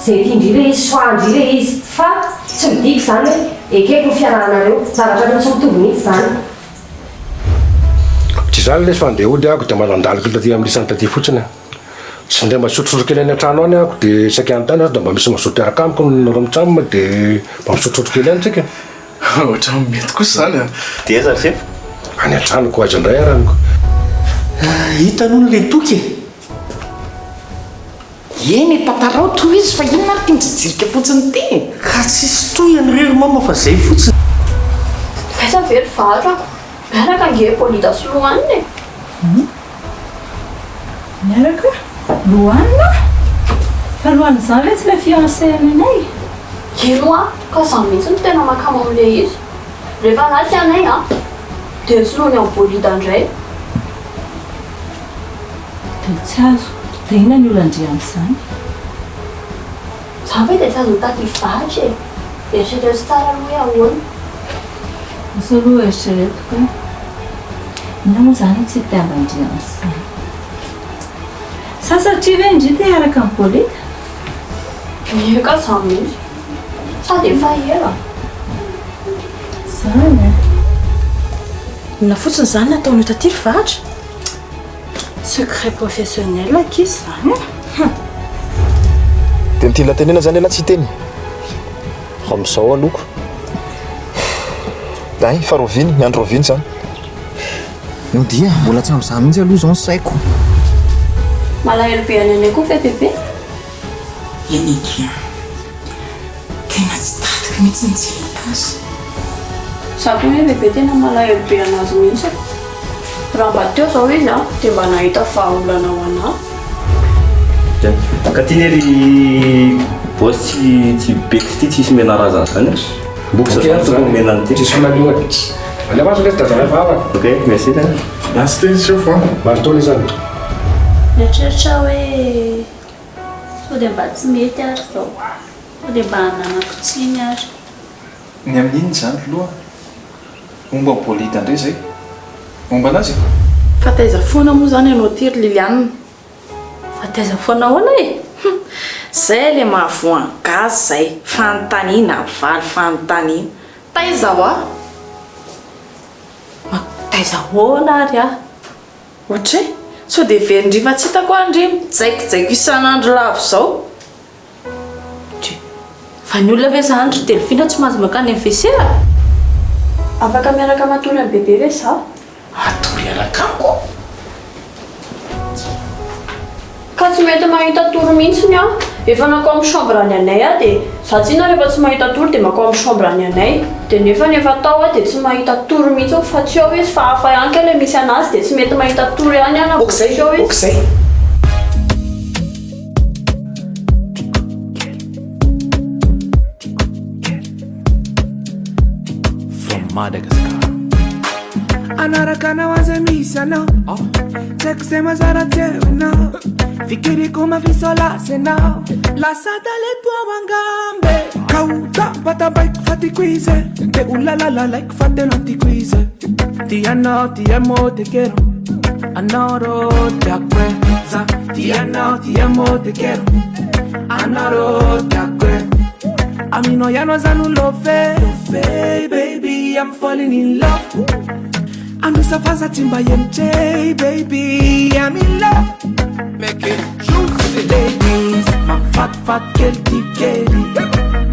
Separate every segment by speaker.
Speaker 1: Izay tian-dry ilay izy, choix-ndry ilay izy. Fa tsy midika izany hoe ekeko ny fiarahanareo. Zavatra roa tsy mitovy mihitsy izany.
Speaker 2: Tsy izany lesy fa andeha hody ahako dia mba nandalo kely taty amin'ny lisany taty fotsiny aho. Tsy ndeha mba hisotrosotro kely any an-trano any ahako dia isaky anontany aho dia mba misy mazoto hiaraka amiko nareo mitsam dia mba misotrosotro kely any tsika.
Speaker 3: Ohatran'ny mety kosa izany an!
Speaker 4: Dia aiza ry sefo?
Speaker 2: Any an-tranoko aiza indray ary amiko.
Speaker 5: Hita aloha ilay toky e!
Speaker 6: Eny e, tantarao tohizo fa inona ary ity mijijirika fotsiny ity e?
Speaker 5: Ka tsisy tohiny re ry mama fa zay fotsiny.
Speaker 7: Aiza ve ry varako? Miaraka ange Bolida sy Lohanina e!
Speaker 8: Hum? Miaraka? Lohanina? Fa Lohanina izany ve tsy ilay fiancé an'i Anay?
Speaker 7: Eny hoa, ka za mihitsy no tena makamo amin'ilay izy. Rehefa ratsy Anay an, dia soloiny amin'i Bolida indray.
Speaker 8: Dia tsy azo. Dia inona ny olan-dry amin'izany?
Speaker 7: Za ve dia tsy azo mitady hivarotra e! Eritrereto tsara aloha hoe ahoana.
Speaker 8: Asa aloha eritreretiko e! Inona moa izany no tsy itiavan-dry an'izany? Sa satria ve ndry te hiaraka amin'i Bolida?
Speaker 7: Eka za mihitsy. Sady efa ela.
Speaker 8: Izany e!
Speaker 9: Inona fotsiny izany nataon'io taty ry Vahatra? Secret professionnel akia izany e! Hum.
Speaker 10: Dia ny tiana tenena zany ialahy tsy hiteny? Amin'izao aloha ko. Hay, fa rahoviana? Ny andro rahoviana izany? Dia mbola tsy amin'izany mihitsy aloha izao ny saiko.
Speaker 7: Malahelo be an'i Anay koa ve bebe?
Speaker 11: Eny akia. Tena tsy tadiko mihitsy ny tsy hahita azy.
Speaker 7: Za koa anie bebe tena malahelo be anazy mihitsy e. Raha mba teo zao izy an, dia mba nahita vahaolana ho anah.
Speaker 4: Ka ty ne ry boss tsy tsy bex ty tsisy menarazana zany e. Box zany tokony omena an'ity.
Speaker 2: Tsisy olona anio e. Alefaso lesy da zaraiko havana.
Speaker 4: Ok, merci zany.
Speaker 3: Lasa teny chef a.
Speaker 2: Mazotoa lesy any.
Speaker 12: Mieritreritra aho hoe sao dia mba tsy mety ary izao. Sao dia mba ananako tsiny ary.
Speaker 3: Ny amin'inona izany ry loha? Momba ny bolide indray izay? Momba an'azy e?
Speaker 9: Fa taiza foana moa izany ianao ity ry Liliane?
Speaker 12: Fa taiza foana ahoana e?
Speaker 9: Hum! Zay le mahavoa ny gasy zay, fanontaniana mivaly fanontaniana. Taiza hoa?
Speaker 12: Ma taiza ahoana ary aho?
Speaker 9: Ohatry? Sao dia heverin-dry fa tsy hitako ary ndry mijaikojaiko isan'andro lava izao?
Speaker 12: Dry. Fa ny olona ve zany ry Delphine tsy mahazo mankany amin'ny WC a?
Speaker 7: Afaka miaraka matory amin'i bebe ve za?
Speaker 5: Hatory hiaraka amiko?
Speaker 7: Ka tsy mety mahita tory mihitsiny aho. Efa nankao amin'ny chambre an'i Anay aho dia za tsinona rehefa tsy mahita tory dia mankao amin'ny chambre an'i Anay. Dia nefany efa tao aho dia tsy mahita tory mihitsiny fa tsy ao izy fa hafa ihany kay ilay misy anazy dia tsy mety mahita tory ihany aho na vao tsy ao izy.
Speaker 5: Ok zay.
Speaker 13: From Madagascar.
Speaker 14: Anaraka anao aza misy anao Tsy haiko izay mazara tsy hainao Fikiriko mafisolasy anao Lasa talento ao angambe Ka ho tabatambaiko fa tiako izy Te ho lalalalaiko fa tena tiako izy Ti anao ti amo te quiero Anao tiako e Za ti anao ti amo te quiero Anao tiako e Aminao ianao za no love Baby I'm falling in love Anosafaza tsy mba MJ Baby I'm in love
Speaker 13: Make it juicy
Speaker 14: Ladies Mafatifaty kely ty kely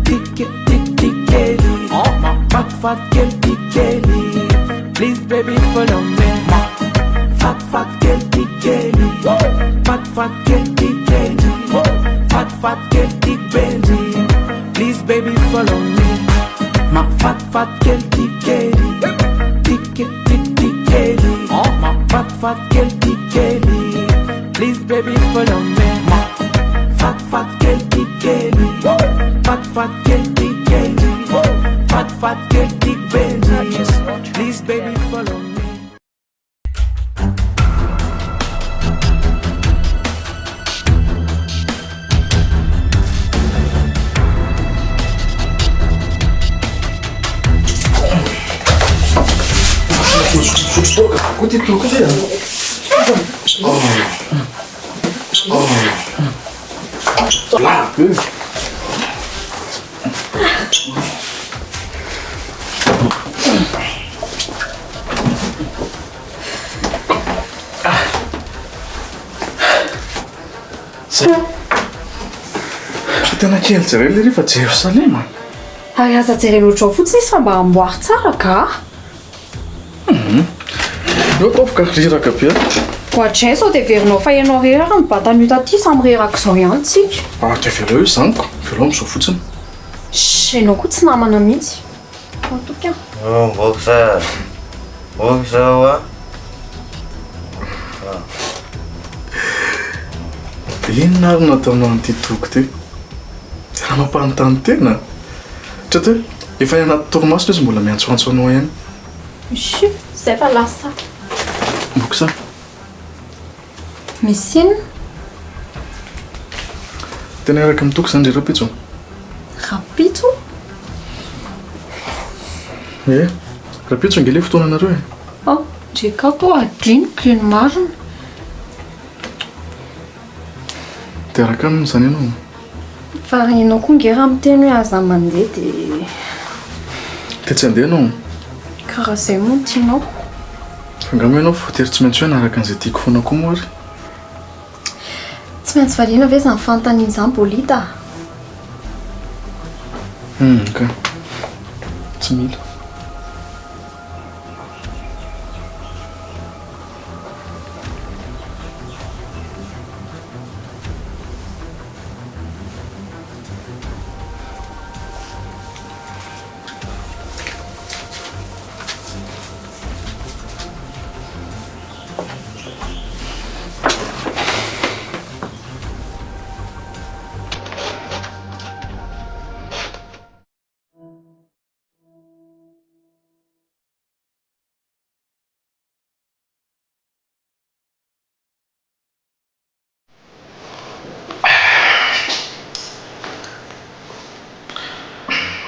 Speaker 14: Ty ty ty kely Mafatifaty kely ty kely Please baby follow me Mafatifaty kely ty kely Fatifaty kely ty kely Fatifaty kely ty bendy Please baby follow me Mafatifaty kely ty kely Ty ty ty kely Mafatifaty kely ty kely Please baby follow me Mafatifaty kely ty kely Fatifaty kely ty kely Fatifaty kely ty bendy Please baby follow me
Speaker 2: Misotro toaka koa ty toaka ty a. Lava be.
Speaker 3: Fa tena kely jerena lery fa Jerosalema.
Speaker 9: Ary aza jerena ohatr'izao fotsiny izy fa mba amboary tsara ka.
Speaker 3: Hum. Eo ataovy ka, reraka be aho.
Speaker 9: Ohatrizay sao dia heverinao fa ianao irery ary no mibata an'io taty, samy reraka izao ihany tsika.
Speaker 3: Ah dia avelao io izany ko, avelao amin'izao fotsiny.
Speaker 9: Shh, ianao koa tsy namana mihitsy. Matoky aho.
Speaker 15: Oh, boxer. Boxer wa.
Speaker 3: Inona ary no ataonao an'ity toko ity? Tena mampanontany tena. Ohatra hoe efa any anaty torimaso izy mbola miantsoantso anao ihany.
Speaker 9: Chut, zay fa lasa.
Speaker 3: Boxer.
Speaker 9: Misy inona?
Speaker 3: Tena hiaraka amin'ny Toky izany ry Rapitso?
Speaker 9: Rapitso?
Speaker 3: Ie, rapitso ange ilay fotoananareo e.
Speaker 9: Oh, ndry ka koa adinoko iny marina.
Speaker 3: Dia hiaraka aminy izany ianao?
Speaker 9: Fa ianao koa nge raha miteny hoe aza mandeha dia.
Speaker 3: Dia tsy handeha ianao?
Speaker 9: Ka raha izay moa no tianao.
Speaker 3: Fa angamba ianao voatery tsy maintsy hoe hanaraka an'izay tiako foana koa moa ary?
Speaker 9: Tsy maintsy valiana ve izany fanontaniana izany Bolida a?
Speaker 3: Hum, ka. Tsy mila.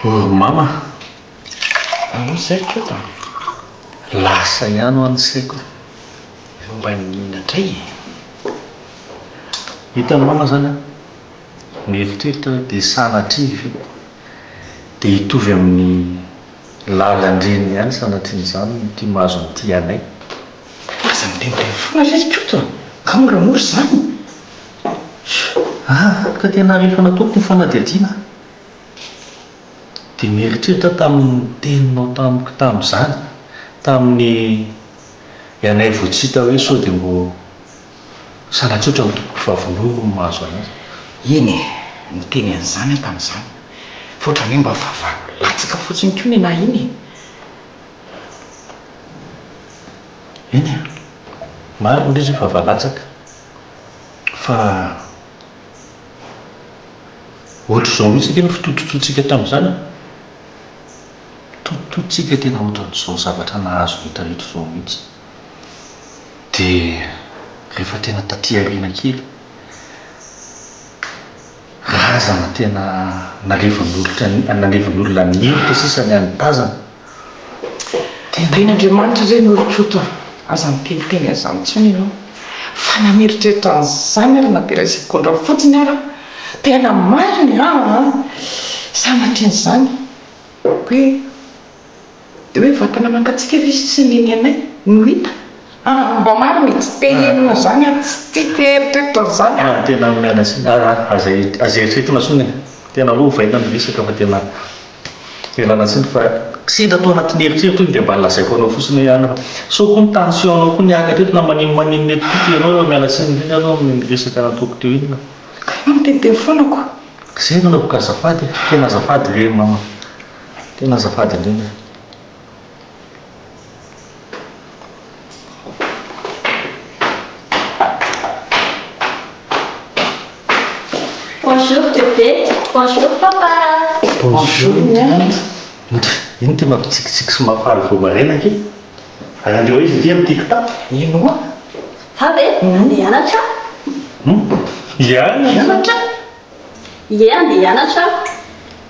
Speaker 5: Oh ry mama a!
Speaker 6: Ahoana izay ry Koto a?
Speaker 5: Lasa ihany hoa ny saiko e!
Speaker 6: Mba inona indray e?
Speaker 5: Hitan'i mama izany an, mieritreritra aho dia sanatria ve dia hitovy amin'ny lalan-dreniny ihany sanatrian'izany ity mahazo an'ity anay?
Speaker 6: Aza miteniteny foana re ry Koto a! Ka moramora izany.
Speaker 5: Ah, ka tena rehefa nataoko ny fanadihadiana dia mieritreritra aho tamin'ny teninao tamiko tamin'izany, tamin'ny ianay vao tsy hita hoe sao dia mbô sanatria ohatran'ny tompoko vavin'olo no mahazo anazy.
Speaker 6: Eny e, niteny an'izany aho tamin'izany, fa ohatran'ny hoe mba vava latsaka fotsiny koa nenahy iny e.
Speaker 5: Eny e, marina ilay izy hoe vava latsaka, fa ohatr'izao mihitsy ange ny fitotototsika tamin'izany e! Totototsika tena ohatran'izao zavatra nahazo ny rehetra izao mihitsy. Dia rehefa tena taty aoriana kely, razana tena nalevin'olona nalevin'olona nirika sisa ny an'ny tazana.
Speaker 6: Tahin'Andriamanitra re ny olon-tsotra Aza miteniteny an'izany intsony ianao. Fa na mieritreritra an'izany ary na dia iray segondra fotsiny ara, tena marina aa! Sanatrian'izany hoe dia hoe vatana mangatsiaka ve sisa ny anay no hita? Aa! Mba marina e, tsy te hihaino an'izany aho, tsy te hieritreritra an'izany aho.
Speaker 5: Tena miala tsiny, aza aza eritreretina intsony e! Tena aleo ovaina ny resaka fa tena. Ialana tsiny fa sendra tao anatin'ny eritreritro iny dia mba lazaiko anao fotsiny hoe ihany fa sao koa ny tension-nao koa niakatra eto na maninona eto koa ianao rehefa miala tsiny indrindra aloha amin'ny resaka nataoko teo iny fa.
Speaker 6: Ka ianao miteniteny foana ko.
Speaker 5: Zay no anaovako azafady e, tena azafady re mama, tena azafady indrindra e.
Speaker 12: Bonjour bébé, bonjour papa.
Speaker 5: Bonjour Miandry. Ino ty mampitsikitsiky sy mahafaly vao maraina ange? Ary andreo aiza ity amin'ity kitapo?
Speaker 6: Ino hoa?
Speaker 12: Za ve? Andeha hianatra aho.
Speaker 5: Hianatra?
Speaker 6: Hianatra?
Speaker 12: Ie andeha hianatra aho.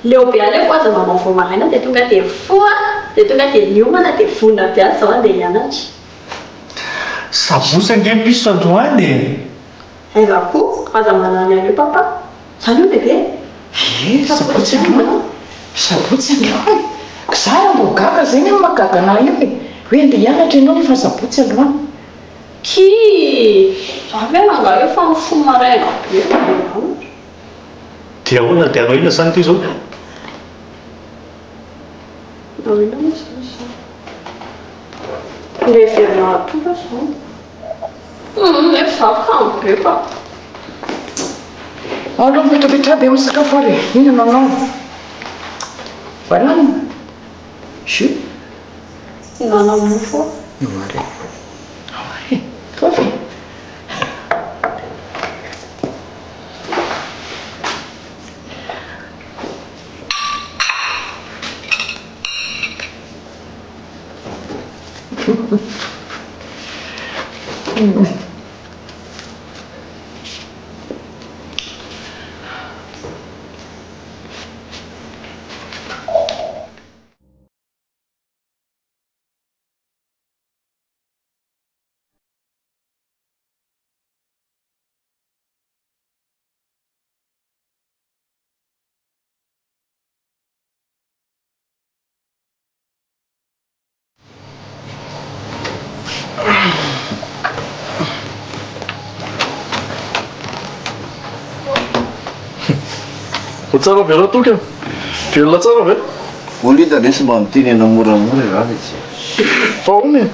Speaker 12: Leo be aho le fohaza maman vao maraina dia tonga dia mifoha dia tonga dia niomana dia vonona be aho izao andeha hianatra.
Speaker 5: Sabotsy ange piso androany e!
Speaker 12: Aiza koa? Aza manany an'io papa. Zany io bebe?
Speaker 6: Ie, sabotsy androany. Sabotsy androany. Ka za raha mbô gaga zay ny mahagaga anah io e. Hoe andeha hianatra ianao nefa sabotsy androany.
Speaker 12: Kii! Za ve rangahy efa mifoha maraina be vao andeha hianatra.
Speaker 5: Dia ahoana dia hanao inona izany ity izao?
Speaker 7: Hanao inona moa izany izao? Ilay heverina hahatonga izany. Hum, nefa izaho kamo be ka.
Speaker 6: Aleo mipetrapetraha dia misakafo ary e. Inona no hanao? Banane? Jus?
Speaker 7: Hinana mofo aho.
Speaker 6: Eo ary e. Ao ary e. Ataovy e.
Speaker 3: Ho tsara ve raha toky e? Velona tsara ve?
Speaker 15: Bolida lesy mba miteny anao moramora e raha tsy.
Speaker 3: Fa ahoana e?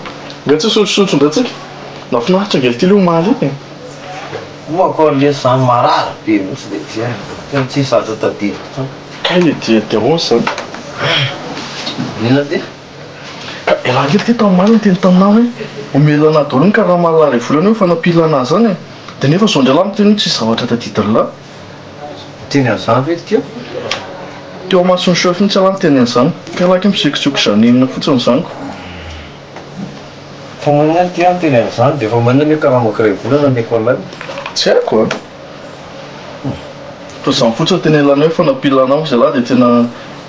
Speaker 3: Nga tsy hisotrosotro indray tsika? Nahafinaritra ange ity le omaly iny e.
Speaker 15: Moa akory lesy zany marary be mihitsy le ty a. Tena tsisy zavatra tadidiko intsony.
Speaker 3: Kay e dia dia ahoana izany?
Speaker 15: Inona ty?
Speaker 3: Ka ialahy kely ty tamin'ny omaly niteny taminah hoe omena anah daholo ny karama lahy iray volana io fanampiana anah zany e! Dia nefa zao indray lahy miteny hoe tsisy zavatra tadidin'lah.
Speaker 15: Niteny an'izany ve ty?
Speaker 3: Teo amason'ny chef mihitsy ialahy niteny an'izany. Ka ialahy kay misiokisioky Jeanine fotsiny izany ko.
Speaker 15: Fa maninona ty aho niteny an'izany dia efa maninona io karamako iray volana omeko an'lah io?
Speaker 3: Tsy haiko a! Fa izany fotsiny tena ilana hoe fanampiana anao izy ialahy dia tena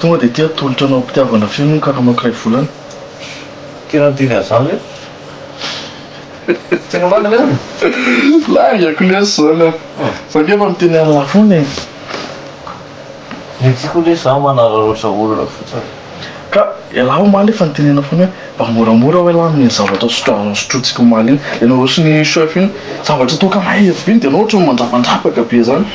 Speaker 3: tonga dia ity atolotra anao am-pitiavana feno ny karamako iray volana.
Speaker 15: Tena niteny an'izany ve? Tena marina ve zany?
Speaker 3: Laingako lesy izany an! Za ange efa miteny an'lah foana e!
Speaker 15: Ny tiako lesy za manararaotra olona fotsiny.
Speaker 3: Ka ialahy omaly efa nitenena foana hoe mba moramora hoy ialahy amin'iny zavatra sotrointsika omaly iny. Ilay naroson'i chef iny, zavatra toaka mahery be iny dia ianao ohatran'ny mandrapandrapaka be izany.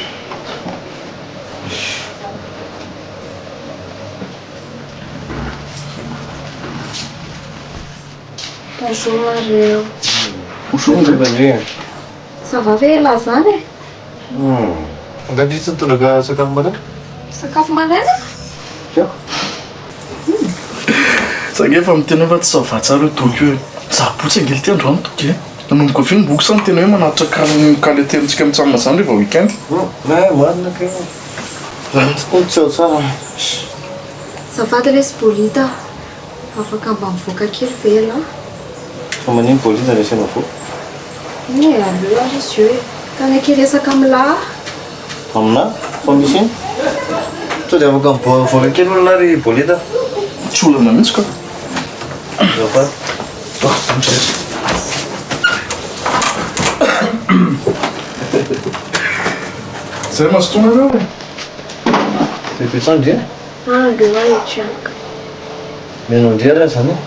Speaker 16: Bonjour nareo.
Speaker 3: Bonjour ndry.
Speaker 16: Ça va ve elah zany e?
Speaker 15: Angaha ndry tsy nitondraka sakafo maraina?
Speaker 16: Sakafo maraina?
Speaker 15: Tsy haiko.
Speaker 3: Za nge efa miteny hoe fa tsy ça va tsara io Toky io e. Za botsy ange ity androany Toky e. Nanomboka avy eo ny boky sa ny tena hoe manatitra kal kal atelintsika mitsam zany rehefa week-end?
Speaker 15: Ouais, marina kay. Raha tsy koa tsy ao tsara.
Speaker 16: Azafady lesy Bolida a. Afaka mba mivoaka kely ve ialahy?
Speaker 15: Fa manino Bolida no asiana voa?
Speaker 16: Eny e, aleo ary izy io e. Ka hanaiky hiresaka amin'lah aho.
Speaker 15: Aminà? Fa misy ino? Sao dia afaka mivoaka kely hono lah ry Bolida?
Speaker 3: Tsy olana mihitsy ka.
Speaker 15: Azafady.
Speaker 3: Zay mazotoa nareo e.
Speaker 15: Bebe tsandry e.
Speaker 16: Aleo aho hijanona.
Speaker 15: Mihaino an-dry ary aho izany e.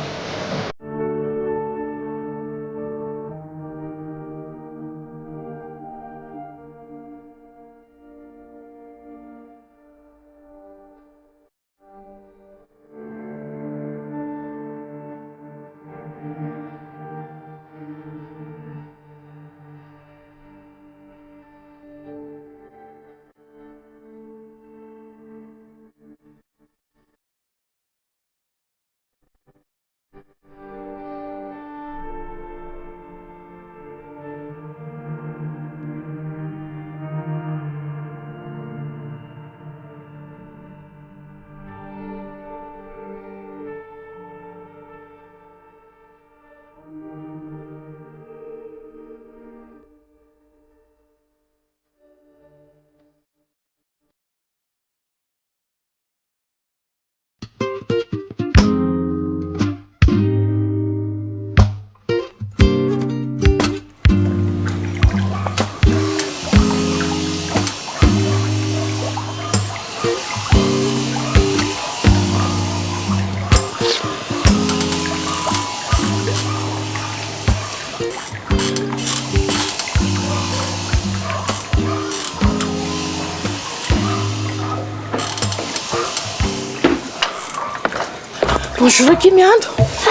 Speaker 9: Bonjour akia Miando.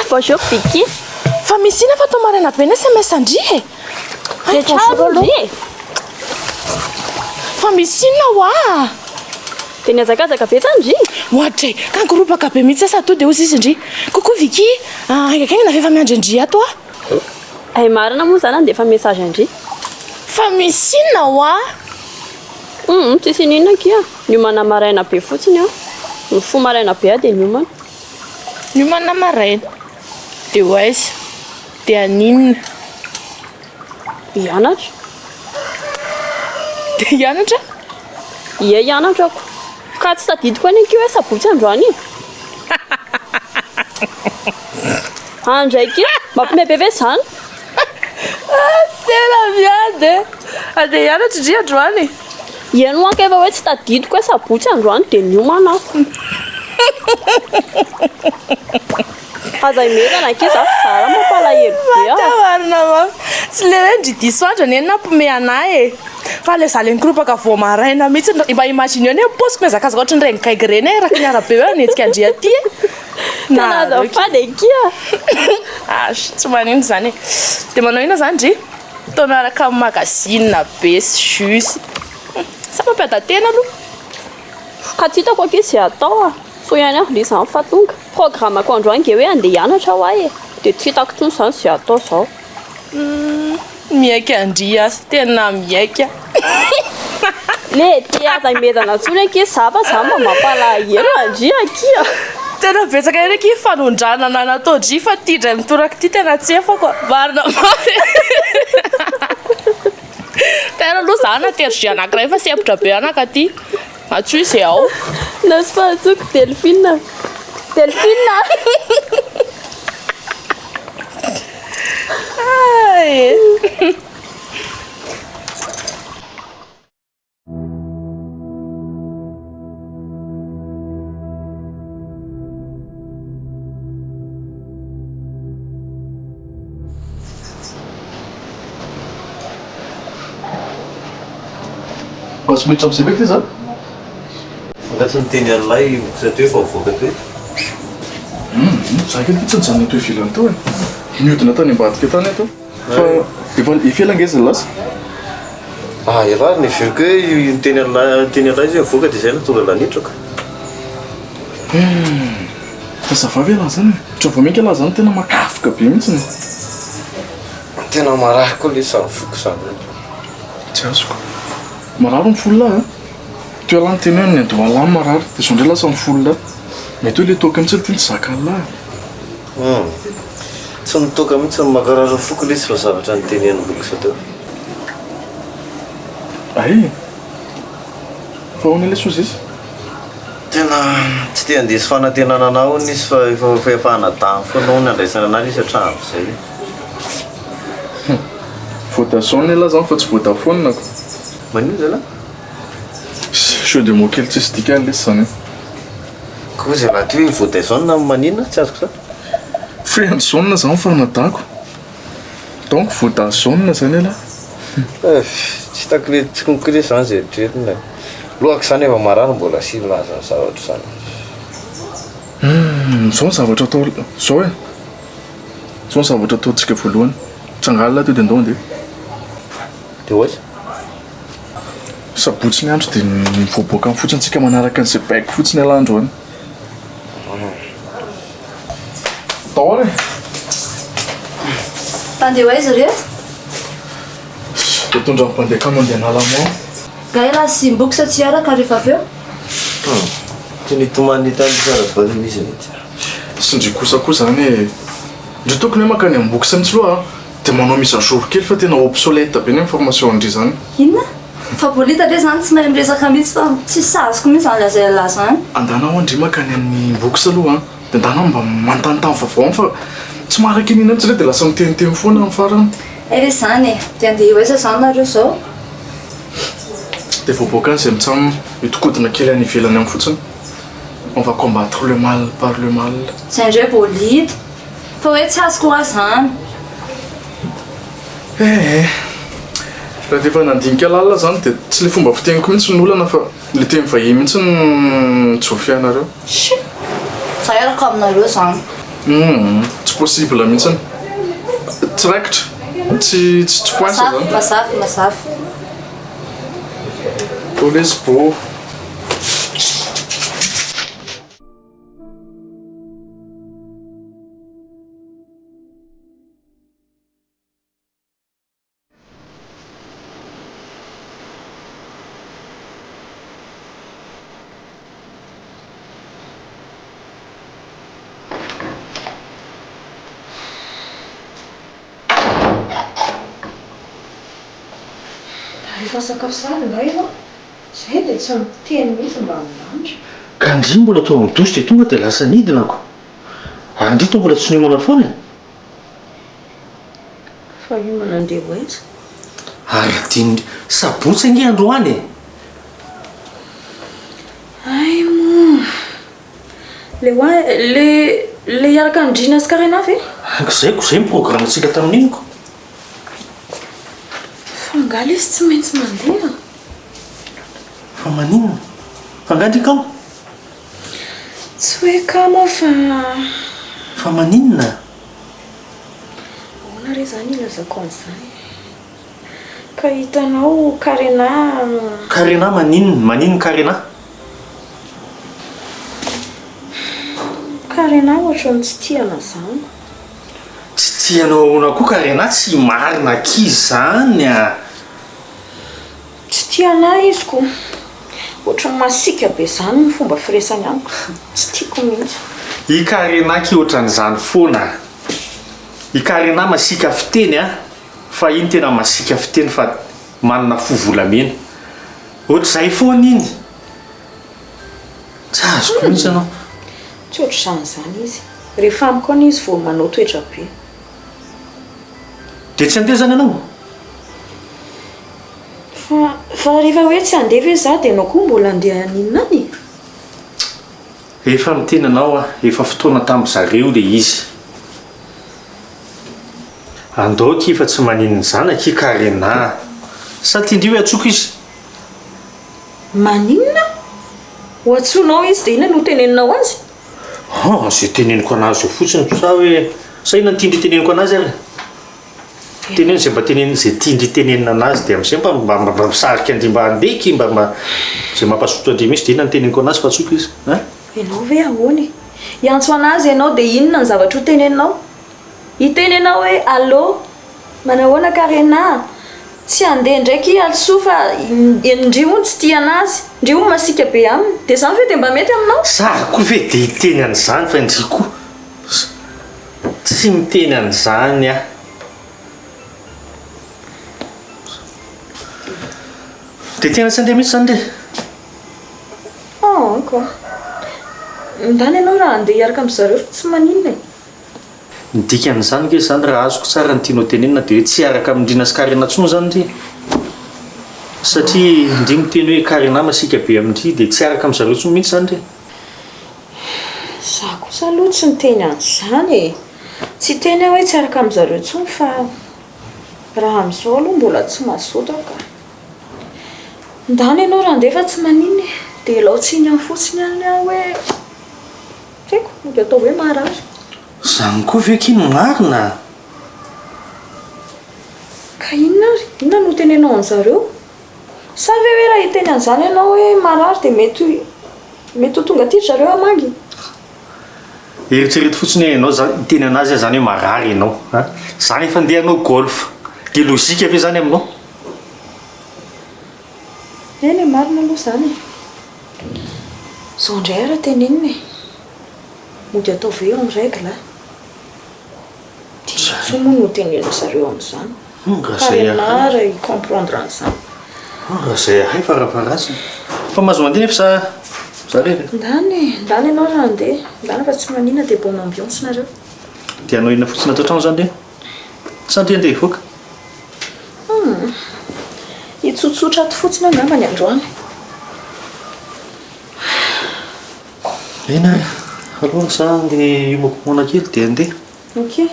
Speaker 12: Bonjour Vicky.
Speaker 9: Fa misy inona fa toa maraina be ny sms an-dry e?
Speaker 12: Dia
Speaker 9: bonjour aloha.
Speaker 12: ndry e.
Speaker 9: Fa misy inona hoa?
Speaker 12: Dia nihazakazaka be zany ndry?
Speaker 9: Ohatry e, ka nikoropaka be mihitsy aho sady to dia hozy izy ndry. Coucou Vicky, haingankaingana fa efa miandry an-dry ato aho.
Speaker 12: Hay marina moa zany handefa message an-dry.
Speaker 9: Fa misy inona hoa?
Speaker 7: Humm tsisy ininona akia, niomana maraina be fotsiny aho, nifoha maraina be aho dia niomana.
Speaker 9: Niomana maraina? Dia ho aiza? Dia haninona?
Speaker 7: Hianatra.
Speaker 9: Dia hianatra?
Speaker 7: Ie hianatra ako. Ka tsy tadidiko anie akia hoe sabotsy androany e. Andray akia, mampime be ve izany?
Speaker 9: Tena miady e! Andeha hianatra ndry androany e!
Speaker 7: Eny ho'a ka efa hoe tsy tadidiko hoe sabotsy androany dia niomana aho. Aza imezana akia za fa zara mampalahelo be aho.
Speaker 9: Maty marina mafy. Tsy le hoe ndry diso andro anie no nampime anah e! Fa le za le nikoropaka vao maraina mihitsy, mba imagineo anie ny paosiko mihazakazaka ohatran'ireny gaigy ireny e, eraky ny arabe hoe hanenjika an-dry aty e!
Speaker 7: Tena azafady akia.
Speaker 9: Ash, tsy maninona izany e. Dia manao inona izany ndry? Toa miaraka amin'ny magazine be sy jus. Sa mampiada-tena aloha?
Speaker 7: Ka tsy hitako akia izay atao a. Soa ihany aho ndry izany fa tonga. Programme-ko androany nge hoe andeha hianatra hoa e. Dia tsy hitako intsony izany izay atao izao.
Speaker 9: Miaiky an-dry aho, tena miaiky aho.
Speaker 7: Le ty aza imezana intsony akia za fa za mba mampalahelo an-dry akia.
Speaker 9: Tena betsaka ihany akia fanondranana nataon-dry fa ty indray mitoraka ity tena tsy efako a. Marina mafy. Tena aloha za natery-dry anankiray fa sempotra be anaka ty. Antsoy izay ao.
Speaker 7: Nasy fahatsoko Delphine. Delphine.
Speaker 9: Ay.
Speaker 3: Mba tsy miditra amin'izay ve ty za?
Speaker 15: Nga tsy niteny an'ilay bokotra teo fa mivoaka teo?
Speaker 3: Hum, za kely ty tsy nijanona teo ivelany teo e. Nihodina tany ambadika tany aho teo. Fa efa efa ela ange izy lasa.
Speaker 15: Ah, elah ary neveriko hoe niteny an'ilay niteny an'ilay izy hoe mivoaka dia izay no tonga lanitrako.
Speaker 3: Hum, fa ça va ve elah zany e? Ohatra vao mainka elah zany tena makafoka be mihitsy.
Speaker 15: Tena marary koa lesy zany foko zany.
Speaker 3: Tsy azoko. Marary ny folo lahy a! Teo ialahy niteny hoe ny andohalahy no marary, dia izao indray lasa ny folo lahy. Mety hoe ilay toaka mihitsy ity no tsy zakan'ny lahy e.
Speaker 15: Hum. Tsy ny toaka mihitsy no mankarary ny foko lesy fa zavatra notenenin'i Box teo.
Speaker 3: Hay! Fa ahoana lesy hozy izy?
Speaker 15: Tena tsy te handiso fanantenana anah hono izy fa efa efa anadahiny foana hono handraisana anah lesy hatramin'izay.
Speaker 3: Hum. Vodazone elah zany fa tsy Vodafone ko.
Speaker 15: Manino zalahy?
Speaker 3: Jeu de mots kely tsisy dikany lesy zany e.
Speaker 15: Ko zalahy ty hoe Vodazone no maninona? Tsy azoko zany.
Speaker 3: Friend zone zany fa anadahiko. Donc Vodazone zany elah.
Speaker 15: Tsy hitako le tsy compris lesy zany zay eritreretina e. Lohako zany efa marary mbola asiana zany zavatra zany.
Speaker 3: Hum, zao ny zavatra atao zao e. Zao ny zavatra ataontsika voalohany. Tsangalina ato dia ndao andeha.
Speaker 15: Dia ho aiza?
Speaker 3: Sabotsy ny andro dia mivoaboaka any fotsiny tsika manaraka an'izay baiko fotsiny ialahy androany. Tao ary e!
Speaker 16: Mpandeha ho aiza ireto?
Speaker 3: Dia tondra ny mpandeha kamo andeha hanala moa.
Speaker 16: Nga ialahy sy Mboky sa tsy hiaraka rehefa avy eo?
Speaker 15: Tsy nitomany tany Sarabato izy mihitsy.
Speaker 3: Sy ndry kosa koa zany e! Ndry tokony hoe mankany Ambox mihitsy aloha a! Dia manao mise à jour kely fa tena obsolète be ny information ndry zany.
Speaker 16: Inona? Fa Bolita ve zany tsy mahay miresaka mihitsy fa tsisy azoko mihitsy zany lazain'lah zany.
Speaker 3: Andana hoa ndry mankany amin'ny Ambox aloha a! Dia ndana mba manontanontany vaovao any fa tsy maharaka iny iny mihitsy re dia lasa miteniteny foana amin'ny farany.
Speaker 16: Hay ve zany e! Dia andeha ho aiza zany nareo zao?
Speaker 3: Dia voaboaka any izay mitsam hitokodina kely any ivelany any fotsiny. On va combattre le mal par le mal.
Speaker 16: Zay ndray Bolita! Fa hoe tsy azoko hoa zany.
Speaker 3: Eh eh. Raha efa nandinika lalina zany dia tsy le fomba fiteniko mihitsy no olana fa le teny vahiny mihitsy no tsy voafehinareo.
Speaker 16: Shit!
Speaker 17: Za hiaraka aminareo zany.
Speaker 3: Humm tsy possible mihitsiny. Tsy raikitra. Tsy tsy tsy coince zany.
Speaker 17: Mazava, mazava.
Speaker 3: Ô lesy bô.
Speaker 6: Efa sakafo sahady nga ianao? Zay dia tsy miteny mihitsy mba milamina.
Speaker 5: Ka ndry mbola tao amin'ny douche dia tonga dia lasa nidina ko. Ary ndry toa mbola tsy niomana foana e.
Speaker 6: Fa hiomana andeha ho aiza?
Speaker 5: Ary adinony sabotsy ange androany e!
Speaker 9: Hay moa! Le ho le le hiaraka amin'i Drina sy Karena ve?
Speaker 5: Ka zay ko, zay ny programme-ntsika tamin'iny ko.
Speaker 9: Fa angaha lesy tsy maintsy mandeha?
Speaker 5: Fa maninona? Fa angaha ndry kamo?
Speaker 9: Tsy hoe kamo aho fa.
Speaker 5: Fa maninona?
Speaker 9: Ahoana re izany ilazako an'izany? Ka hitanao Karena.
Speaker 5: Karena maninona? Maninona Karena?
Speaker 9: Karena ohatran'ny tsy tia anà izany.
Speaker 5: Tsy tia anao ahoana koa Karena? Tsy marina akia izany a!
Speaker 9: Tsy tia anà izy ko. Ohatran'ny masiaka be izany ny fomba firesany amiko. Tsy tiako mihitsy.
Speaker 5: I Karena akia ohatran'izany foana a! I Karena masiaka fiteny a! Fa iny tena masiaka fiteny fa manana fo volamena. Ohatr'izay foana iny. Tsy azoko mihitsy ianao.
Speaker 9: Tsy ohatr'izany izany izy. Rehefa amiko any izy vao manao toetra be.
Speaker 5: Dia tsy handeha izany ianao?
Speaker 9: Fa fa rehefa hoe tsy handeha ve za dia ianao koa mbola handeha haninona any e?
Speaker 5: Efa miteny anao aho, efa fotoana tamin-dry zareo ilay izy. Andao akia fa tsy maninona izany akia Karena a! Sa tian-dry hoe antsoiko izy?
Speaker 9: Maninona? Ho antsoinao izy dia inona no ho teneninao azy?
Speaker 5: An, izay teneniko anazy eo fotsiny sa hoe, sa inona no tian-dry teneniko anazy ary? Teneno izay mba tenenina, izay tian-dry tenenina anazy dia amin'izay mba mba mba misarika an-dry mba handeha akia mba mba izay mampazoto an-dry mihitsy dia inona no teneniko anazy fa antsoiko izy? An?
Speaker 9: Ianao ve ahoana e? Hiantso anazy ianao dia inona ny zavatra ho teneninao? Hiteny ianao hoe allo, manahoana Karena a? Tsy handeha ndraiky i Alisoa fa ndry hono tsy tia anazy, ndry hono masiaka be aminy. Dia izany ve dia mba mety aminao?
Speaker 5: Za koa ve dia hiteny an'izany fa ndry koa tsy miteny an'izany aho. Dia tena tsy handeha mihitsy izany re?
Speaker 9: Aa ka. Ndana ianao raha handeha hiaraka amin-dry zareo fa tsy maninona e.
Speaker 5: Ny dikan'izany nge izany raha azoko tsara ny tianao tenenina dia hoe tsy hiaraka amin'i Ndrina sy Karena intsony izany ndry? Satria ndry miteny hoe Karena masiaka be amin-dry dia tsy hiaraka amin-dry zareo intsony mihitsy izany ndry?
Speaker 9: Za kosa aloha tsy niteny an'izany e! Tsy hiteny aho hoe tsy hiaraka amin-dry zareo intsony fa raha amin'izao aloha mbola tsy mazoto aho ka. Ndana ianao raha handeha fa tsy maninona e! Dia ialao tsiny any fotsiny ihany aho hoe. Tsy haiko, mody atao hoe marary.
Speaker 5: Zany koa ve ki no marina?
Speaker 9: Ka inona ary? Inona no hotenenao an'zareo? Sa ve hoe raha hiteny an'izany ianao hoe marary dia mety mety ho tonga aty ry zareo hamangy?
Speaker 5: Eritrereto fotsiny hoe ianao zany hiteny anazy aho zany hoe marary ianao an! Za nefa ndeha hanao golf, dia logique ve zany aminao?
Speaker 9: Eny e, marina aloha izany e. Zao indray ary tenenina e. Mody ataovy hoe en règle a. Dia inona intsony moa no hotenenin-dry zareo amin'izany? Karena ary hi-comprendre an'izany.
Speaker 5: Raha izay ahay farafaharatsiny. Fa mahazo mandeha nefa za za irery e.
Speaker 9: Ndany e, ndany ianao raha handeha. Ndany fa tsy maninona dia bonne ambiance nareo.
Speaker 5: Dia hanao inona fotsiny ato an-trano izany re? Sa ndry handeha hivoaka?
Speaker 9: Hum. Hitsotsotra ato fotsiny angamba ny androany.
Speaker 5: Eny ary, aloha za andeha hiomakomana kely dia andeha.
Speaker 9: Ok.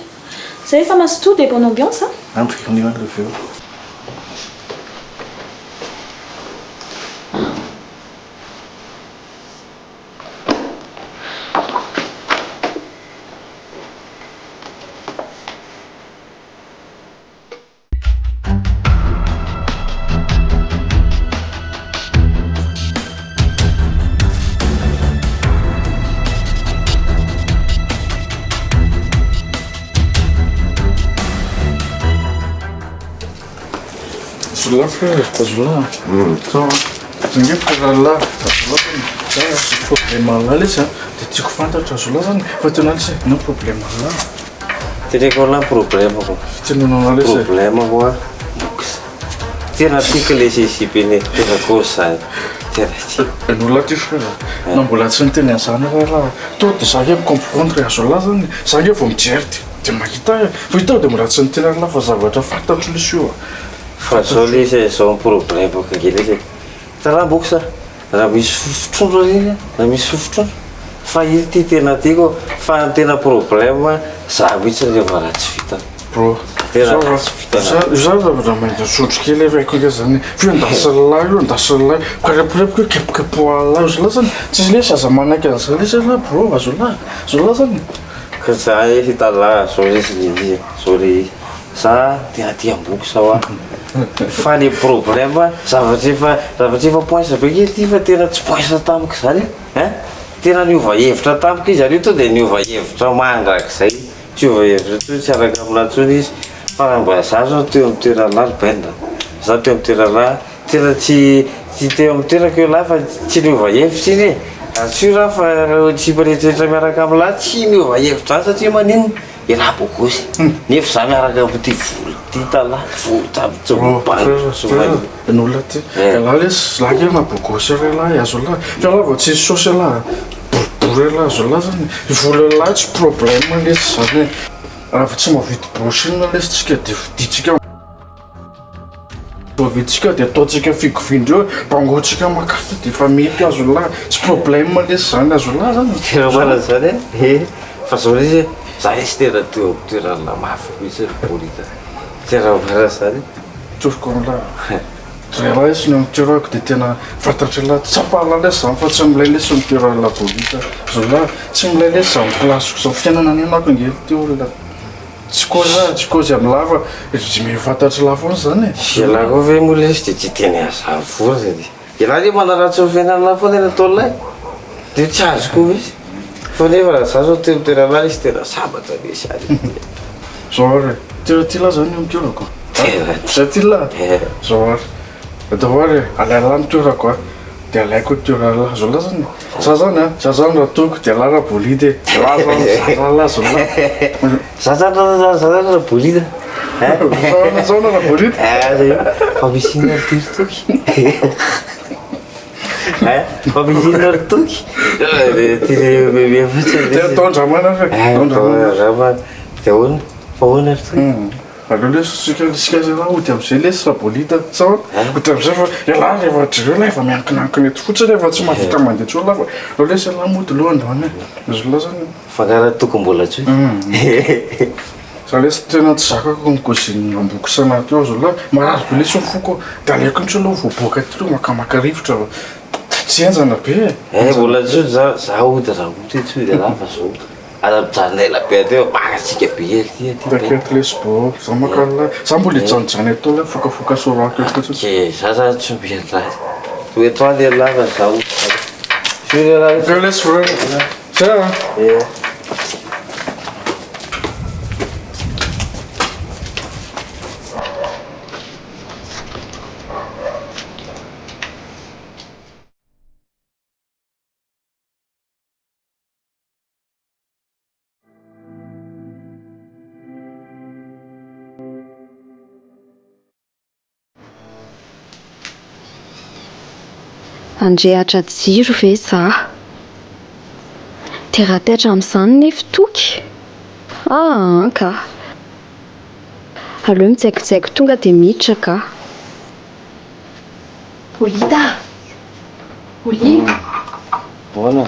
Speaker 9: Zay efa mazotoa dia bonne ambiance a!
Speaker 5: Andro eo ihany rehefa eo.
Speaker 3: Azolahy frère, azolahy. Ça va. Zinga frère Allah. Azolahy zany. Za problème Allah lesy a. Dia tiako fantatra azolahy zany. Fa tena lesy inona problème Allah?
Speaker 15: Teneniko anah problème ko.
Speaker 3: Teneno anah lesy.
Speaker 15: Problème ko a box. Tena tiako le sisipe iny e. Tena gosse zany. Tena tiako.
Speaker 3: Ny olona aty frère, na mbola tsy niteny an'izany ary Allah. Tonga dia za nge mi-comprendre azolahy zany. Za nge vao mijery dia. Dia mahita aho e! Fa io dia mbola tsy niteny an'lah fa zavatra fantatro lesy io a!
Speaker 15: Fa zao lesy e, zao ny problème-ko ange lesy e! Hitanao box a, raha misy fofon-trondro anie, raha misy fofon-trondro, fa iny ty tena tiako, fa ny tena problème za mihitsy rehefa ratsy vintana.
Speaker 3: Bro,
Speaker 15: Tena
Speaker 3: zao
Speaker 15: ratsy vintana.
Speaker 3: Io zany zavatra mainty sotro kely efa haiko ange zany e! F'io andasin'lah io, andasin'lah io, kareporepoka io, kepokepohan'lah io, zalahy zany, tsisy lesy aza manaiky an'izany lesy ialahy bro, azolahy, zalahy zany.
Speaker 15: Ka za e hitanlah zao lesy le izy e, zao le izy, za tena tia amboky zao a, fa le problème zavatra efa zavatra efa poince be kely ty fa tena tsy poince tamiko zany e ein, tena niova hevitra tamiko izy ary io tonga de niova hevitra mandrakizay, tsy hiova hevitra intsony tsy hiaraka aminah intsony izy, fa raha mba za zao teo amin'ny toeran'lah ry Ben a, za teo amin'ny toeran'lah Tena tsy tsy teo amin'ny toerako ialahy fa tsy niova hevitra iny e! Ary sûr aho fa ireo sipa rehetrarehetra miaraka amin'lah tsy miova hevitra zany satria maninona? Ialahy beau gosse nefa za miaraka amin'ity vola ity tala vola tsy mibango tsy maninona.
Speaker 3: Ny olona aty, ialahy lesy, za nge na beau gosse ary ialahy azo ialahy, fa ialahy vao tsisy saosy ialahy boribory ialahy azo ialahy zany, ny vola ialahy tsy problème lesy zany e, raha vao tsy mahavita brushing lesy tsika de vidintsika. Voavidintsika dia ataontsika figovindreo eo, bangointsika makato dia efa mety azolahy, tsy problème lesy zany azolahy zany.
Speaker 15: Tena marina zany e, eh, fa zao lesy e, za lesy tena teo am toerana mafy mihitsy ry Bolida, tena marina zany.
Speaker 3: Tsoriko amin'lah, ry lahy lesy ny eo am toerako dia tena fantatr'ialahy, tsapan'lah lesy zany fa tsy milay lesy ny toeran'lah Bolida, zolahy, tsy milay lesy zany place-ko zany, fiainana niainako ange ry ty olona. Tsy kôzy ah, tsy kôzy am lava, ry miha fantatry la foana zany e.
Speaker 15: Ialahy koa ve moa lesy dia tsy hiteny an'izany foana e. Ialahy anie manaratsy ny fiainan'lah foana eny ataon'lah e. Dia tsy azoko mihitsy. Fa nefa raha za zao teo amin'ny toeran'lah lesy tena sambatra lesy ary.
Speaker 3: Zao ary e, tena tia lah zany io mpiolako.
Speaker 15: Tena tia.
Speaker 3: Zay tia lah? Zao ary. Atao ary e, alain'lah ny toerako a. Dia alaiko ny toeran'lah zao zany e. Za zany a, za zany raha toako dia lah raha bolida e. Lah zany, za zany lah zao lah.
Speaker 15: Za zany raha za zany raha bolida.
Speaker 3: Za zany raha bolida.
Speaker 15: Fa misy inona ry ty ry Toky? Fa misy inona ry Toky? Ty le fotsiny.
Speaker 3: Dia atao andramana re.
Speaker 15: Atao andramana. Dia ahoana? Fa ahoana ry Toky?
Speaker 3: Aleo lesy tsika isika zalahy hody amizay lesy rabolida sa hody amizay fa ialahy rehefa jereo lahy efa miankinankina eto fotsiny efa tsy mahavita mandeha intsony lahy fa aleo lesy ialahy mody aloha androany e zalahy zany
Speaker 15: Fa karaha toko mbola tsy
Speaker 3: Za lesy tena tsy zakako ny cuisine amboko sana teo zalahy marary be lesy ny foko de aleoko mihitsy aloha voaboaka aty aloha makamaka rivotra fa tsy henjana be e
Speaker 15: Eh mbola tsy hody za za hody raha hody tsy hody ialahy fa zao Aza mijanona ela be aty fa mangatsiaka be ery ty aty.
Speaker 3: T'inquiète lesy bro, za maka an'ilay, za mbola hijanojano eto ilay mifokafoka sorako eto fotsiny.
Speaker 15: Ok, za zany tsy omby an'ilay. Ho eto any ialahy fa za hody. Sûr ialahy
Speaker 3: lesy. Ok lesy bro, zay an.
Speaker 15: Ie.
Speaker 16: Handrehatra jiro ve za? Dia raha taitra amin'izany nefa Toky? Aa ka! Aleo mijaikojaiko tonga dia miditra ka! Olita a! Olita!
Speaker 15: Ahoana?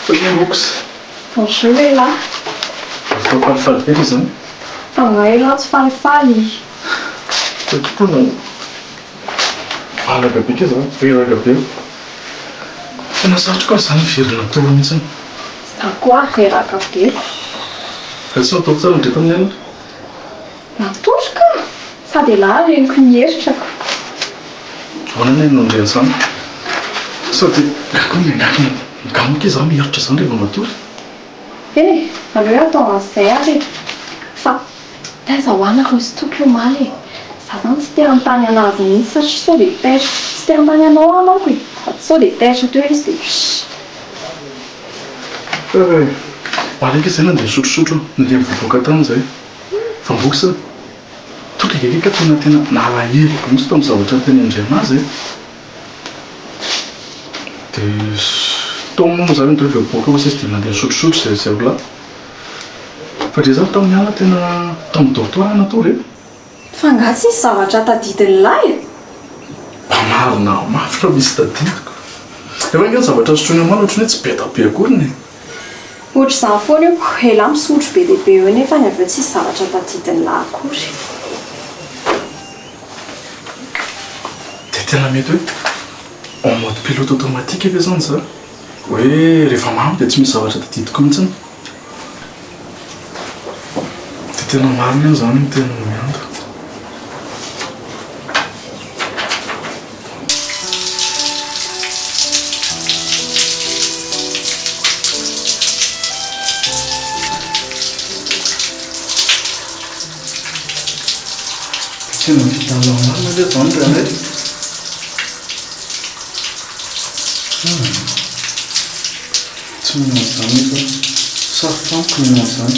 Speaker 3: Salut Box.
Speaker 18: Bonjour elah.
Speaker 3: Atao falifaly be ve izany?
Speaker 18: Fa angaha elah tsy falifaly?
Speaker 3: Fa tokoa no valaka be kay zany, reraka be. Tena sarotra koa izany miverina tour mihitsy.
Speaker 18: Za koa reraka be.
Speaker 3: Fa tsy natory tsara ndry tamin'ny alina?
Speaker 18: Natory ka! Sady elah reniko ny eritrako.
Speaker 3: Ahoana anie no ndry an'izany? Sady koa miangavy migamoka akia za mieritra izany rehefa matory.
Speaker 18: Eny e, aleo hoe atao an'izay ary e. Fa taiza ho anareo sy Toky omaly e? Za zany tsy te hanontany anazy mihitsy satria sao dia taitra, tsy te hanontany anao aho manko e, sady sao dia taitra teo izy dia shh.
Speaker 3: Omaly ange zay nandeha nisotrosotro, nandeha nivoaboaka tany zay. Fa mboky sa Toky ange ka tena tena nalahelo be mihitsy tamin'ny zavatra notenenin-dry anazy e. Dia tao moa zany ndry vao nivoaka hoy sisa dia nandeha nisotrosotro izay izay olona. Fa ndry zany tamin'ny alina tena tao amin'ny dortoir aho natory e.
Speaker 18: Fa angaha tsisy zavatra tadidin'lah e?
Speaker 3: Mba marina mafy raha misy tadidiko. Efa ange ny zavatra sotroina omaly ohatran'ny hoe tsy be dia be akory ny.
Speaker 18: Ohatr'izany foana io ko, elah misotro be dia be eo nefany avy eo tsisy zavatra tadidin'lah akory.
Speaker 3: Dia tena mety hoe en mode pilote automatique ve zany za? Hoe rehefa mamo dia tsy misy zavatra tadidiko mihitsiny? Dia tena marina ihany zany ny tenin'i Mianda. Tena vita marina ve zany ry anay? Tsy mino an'izany mihitsy aho. Sarotra amiko ny mino an'izany.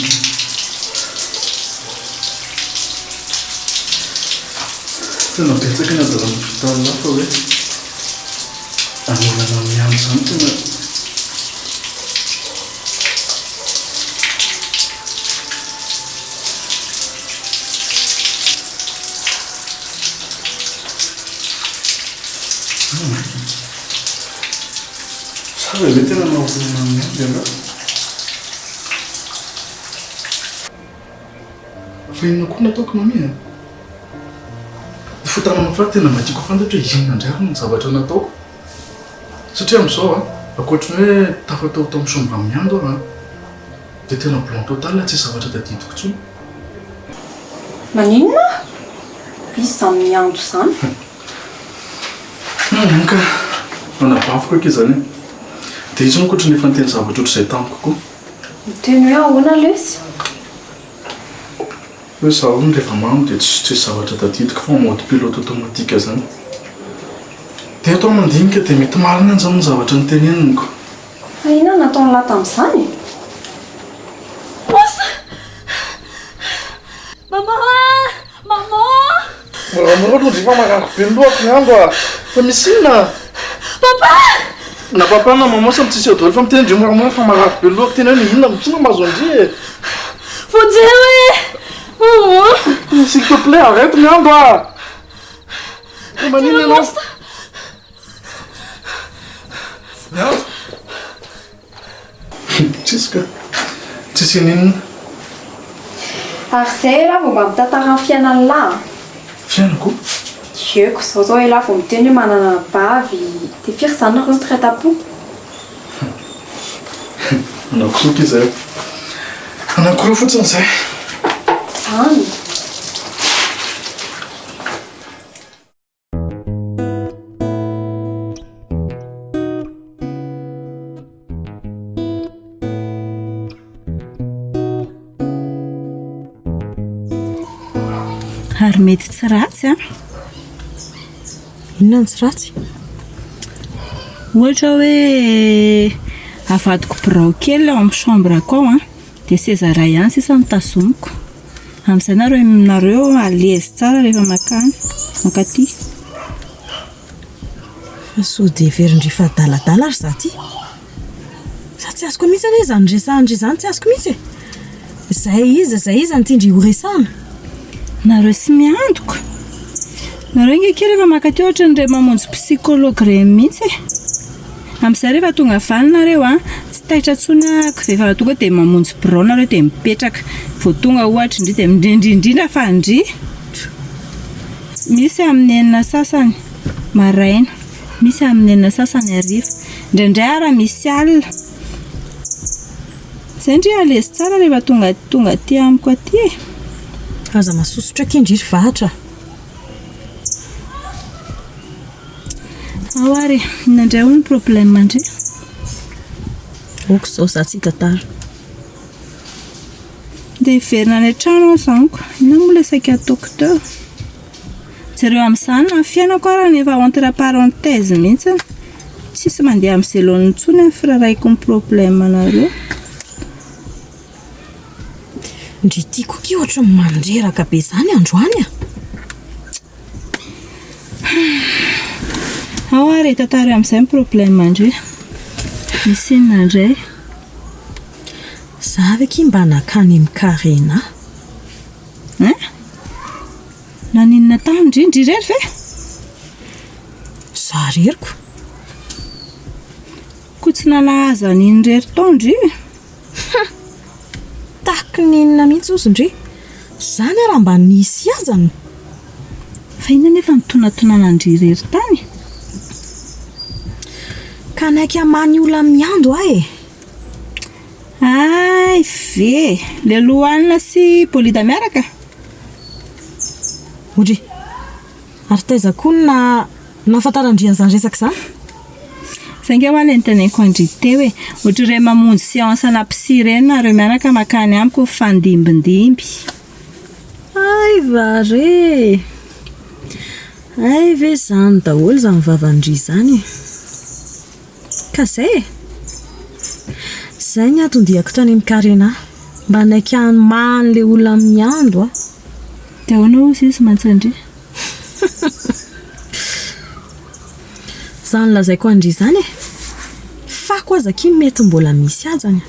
Speaker 3: Tena betsaka ny adalan'ny hôpital fa hoe hanolana amin'ny andro izany tena. Sa ve ve tena mahaolana amin'ny andro ianao? Fa inona koa no ataoko Mamy a? Ny fotanana fa tena mba tiako ho fantatra hoe inona indray ary no zavatra nataoko. Satria amin'izao a, ankoatry ny hoe tafatao tao amin'ny chambre miando aho a, dia tena blanc total tsisy zavatra tadidiko intsony.
Speaker 18: Maninona? Iza izany miando izany?
Speaker 3: Hum ka, anabaviko akia izany e. Dia izy manko ohatran'ny efa niteny zavatra ohatr'izay tamiko koa.
Speaker 18: Niteny hoe ahoana lesy?
Speaker 3: Hoe izaho hono rehefa mamo dia tsy tsisy zavatra tadidiko fa en mode pilote automatique izany. Dia eto aho mandinika dia mety marina ihany izany ny zavatra noteneniko.
Speaker 18: Fa inona no nataon'lah tamin'izany e?
Speaker 12: Osa! Maman a! Maman!
Speaker 3: Moramora aloha ndry fa marary be ny lohako ny andro a! Fa misy inona?
Speaker 12: Papa!
Speaker 3: Na papa na maman samy tsisy eo daholo fa miteny ndry moramora fa marary be ny lohako tena hoe inona inona mahazo an-dry e?
Speaker 12: Vonjeo e! Maman!
Speaker 3: S'il te plait arrête ny andro a! Fa maninona ianao? Ny andro? Tsisy ka. Tsisy ininona.
Speaker 18: Ary izay elah vao mba mitantara ny fiainan'lah an!
Speaker 3: Fiainako?
Speaker 18: Ieko, izao zao elah vao miteny hoe manana anabavy, dia firy izany nareo ny mpiray tampo?
Speaker 3: Anankiroa akia izay. Anankiroa fotsiny izay.
Speaker 18: Zany?
Speaker 8: Ary mety tsy ratsy an! Inona no tsy ratsy? Ohatra hoe avadiko birao kely ao amin'ny chambre-ko ao an, dia seza iray ihany sisa no tazomiko. Amin'izay nareo nareo à l'aise tsara rehefa makany, mankaty.
Speaker 11: Fa sao dia heverin-dry fa adaladala ary za ty? Za tsy azoko mihitsy anie izany resahan-dry izany tsy azoko mihitsy e! Izay iza izay iza no tian-dry ho resahana?
Speaker 8: Nareo sy miandoka. Nareo ange akia rehefa mankaty ohatran'ireny mamonjy psychologue ireny mihitsy e! Amin'izay rehefa tonga avy any nareo an, tsy. taitra intsony ahako rehefa tonga dia mamonjy birao nareo dia mipetraka. Vao tonga ohatra ndry dia indrindra indrindra fa ndry misy amin'ny enina sasany maraina, misy amin'ny enina sasany hariva, indraindray ara misy alina. Zay ndry à l'aise tsara rehefa tonga tonga aty amiko aty e.
Speaker 11: Aza masosotra akia ndry ry vahatra a.
Speaker 8: Ao ary e, inona indray hono ny problème ndry?
Speaker 11: Ok izao za tsy hitantara.
Speaker 8: Dia hiverina any an-trano aho izany ko. Inona moa ilay saika hataoko teo? Jereo amin'izany na ny fiainako ary efa entre parenthèse mihitsy. Tsisy mandeha amin'izay laoniny intsony ny firaraiko ny problème anareo.
Speaker 11: Ndry ity koa ki ohatran'ny mandreraka be izany androany a!
Speaker 8: Ao ary e, tantara amin'izay ny problème ndry. Misy inona indray?
Speaker 11: Za ve ki mba nankany amin'ny Karena?
Speaker 8: Hein? Naninona tany ndry? Ndry irery ve?
Speaker 11: Za irery ko.
Speaker 8: Ko tsy nalaza an'iny irery tao ndry?
Speaker 11: Hum! Tahaky ny inona mihitsy ozy ndry? Zany raha mba nisy azany.
Speaker 8: Fa inona nefa no tonatonana ndry irery tany?
Speaker 11: Ka naika hamany olona miando aho e!
Speaker 8: Hay ve! Le lohanina sy bolida miaraka?
Speaker 11: Odry! Ary taiza koa no na nahafantaran-dry an'izany resaka izany?
Speaker 8: Zay nge hoa le noteneniko an-dry teo e! Ohatr'ireny mamonjy séance ana psy ireny nareo miaraka makany amiko mifandimbindimby.
Speaker 11: Hay va re! Hay ve izany daholo izany vavan-dry izany e! Ka zay e! Zay ny anton-diako tany amin'i Karena. Mba hanaiky hamaha an'ilay olona miando aho.
Speaker 8: Dia ahoana hozy izy mantsy an-dry?
Speaker 11: Izany lazaiko an-dry izany e! Fako aza akia mety mbola misy hajany.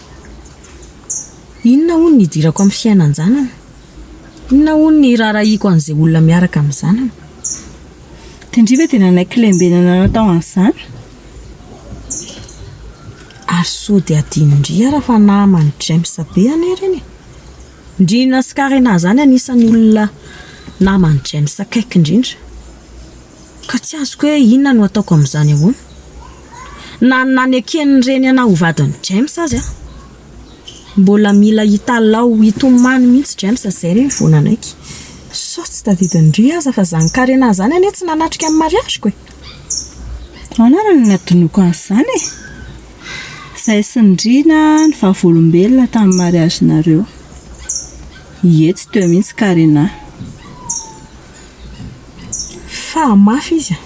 Speaker 11: Inona hono ny hidirako amin'ny fiainan-janany? Inona hono ny hiraharahiako an'izay olona miaraka amin'ny zanany?
Speaker 8: Dia ndry ve dia nanaiky lembenana natao an'izany?
Speaker 11: Ary sao dia adinondry ara fa naman'i James be anie ireny e! Ndrina sy Karena zany anisan'ny olona naman'i James akaiky indrindra. Ka tsy azoko hoe inona no ataoko amin'izany ahoana? Na ny naneken'ny reny anah ho vadin'i James aza aho. Mbola mila hitalaho hitomany mihitsy James zay re vao nanaiky. Sao tsy tadidin-dry aza fa zany Karena zany anie tsy nanatrika ny mariaziko e!
Speaker 8: Ahoana ary no nanadinoako an'izany e? Zay sy Ndrina ny vavolombelona tamin'ny mariazinareo. Ie tsy teo mihitsy Karena.
Speaker 11: Fa mafy izy a!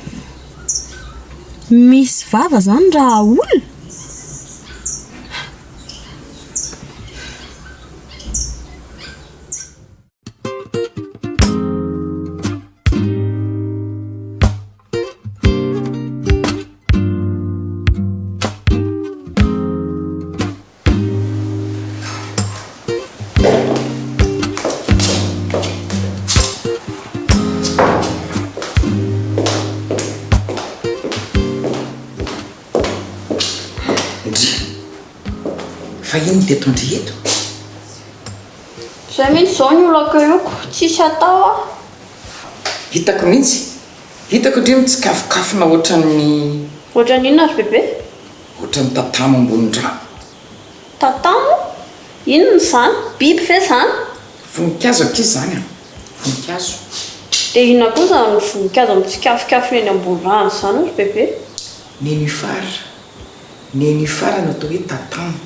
Speaker 11: Misy vava zany raha olona?
Speaker 6: Ndry! Fa inona teto ndry eto?
Speaker 7: Zay mihitsy zao ny olako io ko, tsisy atao ah.
Speaker 6: Hitako mihitsy, hitako ndry mitsikafokafona ohatran'ny.
Speaker 7: Ohatran'ny inona ry bebe?
Speaker 6: Ohatran'ny tatamo ambony rano.
Speaker 7: Tatamo? Inona izany? Biby ve izany?
Speaker 6: Voninkazo ankizy izany an! Voninkazo.
Speaker 7: Dia inona koa izany voninkazo mitsikafokafona eny ambony rano izany ry bebe?
Speaker 6: Nénuphar. Nénuphar no atao hoe tatamo.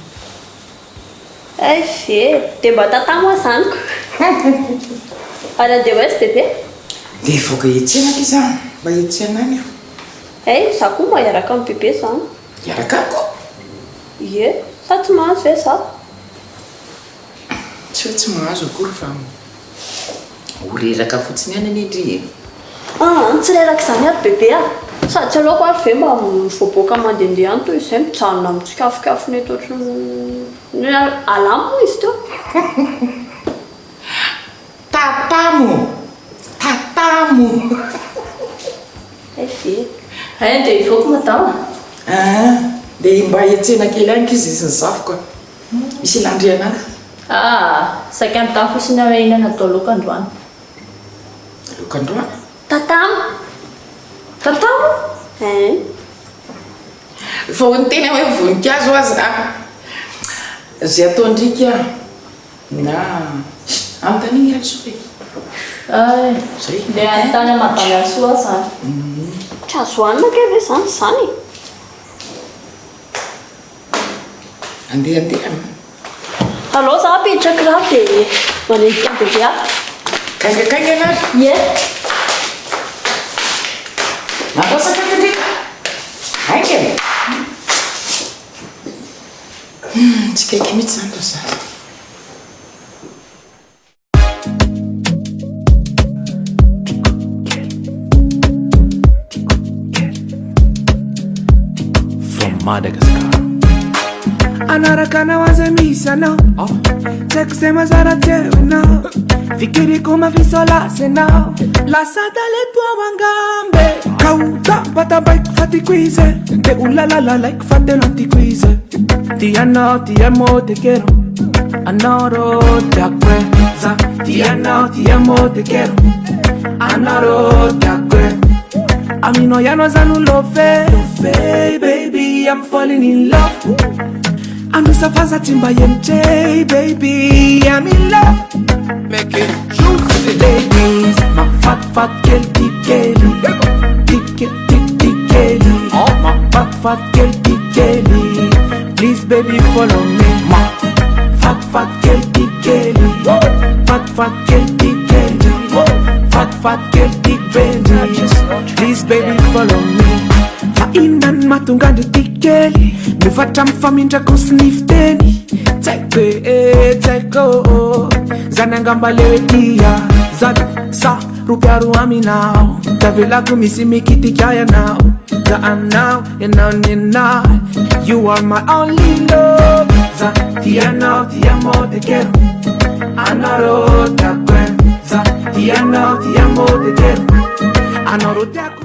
Speaker 7: Hay ve! Dia mba tatamo aho izany ko! Ary andeha ho aiza bebe?
Speaker 6: Ndeha hivoaka hiantsena ankizy an! Mba hiantsena any aho.
Speaker 7: Hay, za koa mba hiaraka amin'i bebe izany.
Speaker 6: Hiaraka amiko?
Speaker 7: Ie, sa tsy mahazo ve za?
Speaker 6: Tsy hoe tsy mahazo akory fa ho reraka fotsiny ihany anie ndry e!
Speaker 7: Aa, tsy reraka izany ary bebe a! Sady tsy aleoko ary ve mba mivoaboaka mandehandeha any toy izay mijanona mitsikafonkafona eto ohatran'ny alamo moa izy teo?
Speaker 6: Tatamo! Tatamo!
Speaker 7: Hay ve?
Speaker 1: Hay andeha hivoaka madama?
Speaker 6: Aa! Dia mba hiantsena kely any ankizy izy ny zafiko a. Misy ilan-dry anah.
Speaker 7: Ah! Saika nitafy fotsiny aho hoe inona no atao laoka androany.
Speaker 6: Laoka androany?
Speaker 7: Tatamo!
Speaker 6: Tatamo?
Speaker 7: Hein.
Speaker 6: Vao niteny aho hoe voninkazo aza a! Izay ataon-dry ka na anontaniana i Alisoa e!
Speaker 7: Ay!
Speaker 6: Zay.
Speaker 7: Ndeha hanontany an'i Madame Alisoa aho izany.
Speaker 12: Tsy azo hohanina kay ve izany izany e?
Speaker 6: Andeha andeha.
Speaker 12: Alao za hampiditra kiraro dia manenjika an'i bebe ato.
Speaker 6: Kaingakaingana ary.
Speaker 12: Ie.
Speaker 6: Andrasa akaiky ndry. Haingana. Hum, tsy akaiky mihitsy izany ry zaza.
Speaker 13: From Madagascar.
Speaker 14: Anaraka anao aza misy anao Tsy haiko izay mazara teo ianao Fikiriko mafisolasy ianao Lasa talento ao angambe Kaoda batabaiko fa tiako izy Te ho lalalalaiko fa tena tiako izy Tia anao ti amo te quiero Anao tiako e Za tia anao ti amo te quiero Anao tiako e Aminao ianao za no love Love baby I'm falling in love Anosafaza tsy mba hemotra baby I'm in love
Speaker 13: Make it juicy.
Speaker 14: Ladies Mafatifaty kely ty kely Ty kely ty ty kely Mafatifaty kely ty kely Please baby follow me Mafatifaty kely ty kely Fatifaty kely ty kely Fatifaty kely ty baby Please baby follow me Fa inona no mahatonga andry ty kely Miovatra amin'ny famindrako sy ny fiteny Tsy haiko e, tsy haiko Zany angamba le hoe tia Zany sa ropiaro aminao Tavelako misy mikitika ianao Za aminao, ianao nenah You are my only love Za tia anao, ti amo, te quiero Anao tiako e Za tia anao, ti amo, te quiero Anao ro tiako.